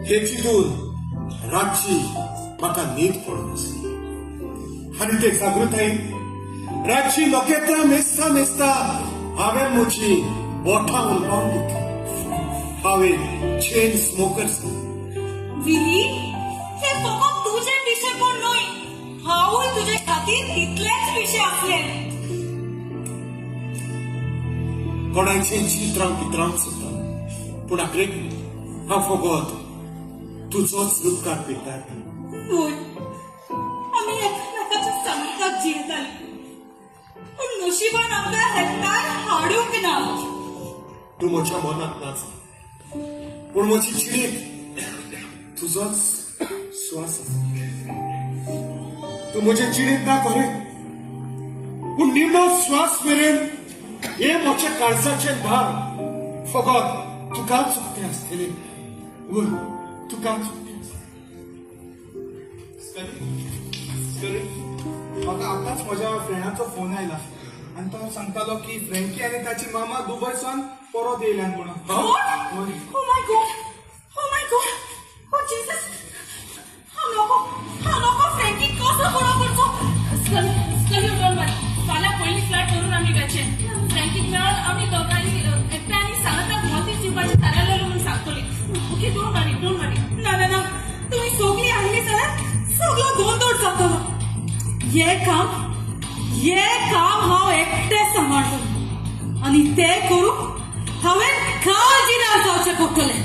हे चिंतून रातची म्हाका न्हीद पडनासली आनी ते जागृतायेन रातची नखेत्रां मेजता मेजता हांवें म्हजी बोटां उलपावन घेतली. हांवें चेन स्मोकर्स. विली, हे फकत तुजें पिशेपण न्हय, हांवूय तुजे खातीर तितलेंच पिशें आसलें. कोणाचें चित्र हांव पित्रावंक सोदता, पूण आखरेक हांव फकत तुजोच रुपकार पितार. हय, आमी एकामेकाच्या सांगाताक जियेतालीं, पूण नशिबान आमकां एकठांय हाडूंक ना. तूं म्हज्या मनांत नाच, पूण म्हजी जिणेंत तुजोच स्वास आसा. तूं म्हज्या जिणेंत ना खरें, पूण निमणो स्वास मेरेन हे म्हज्या काळजाचें दार फकत तुकाच उक्तें आसतलें. वय, तुकाच उक्तें आसतलें. स्कली, म्हाका आतांच म्हज्या फ्रेंडाचो फोन आयला आनी तो सांगतालो की फ्रँकी आनी ताची मामा दुबयसान परत येयल्यान म्हणून. What? हय. Oh my God! Oh my God! Oh Jesus! हांव नको, हांव नको. फ्रँकी कसो बरो करचो? स्कली, स्कली, don't वरी. फाल्यां पयली फ्लायट करून आमी वचें. फ्रँकीक मेळोन आमी दोगांनी एकठांय आनी सांगाताक मदीं दिवपाचें थारायलें म्हणून सांगतली. Okay, don't worry, don't worry. ना ना ना, तुमी सगळीं आयली जाल्यार सगळो गोंदळ जातलो. हे काम, हे काम हांव एकटें सांबाळटलें आनी तें करूंक हांवें काजिनार जावचें पडटलें.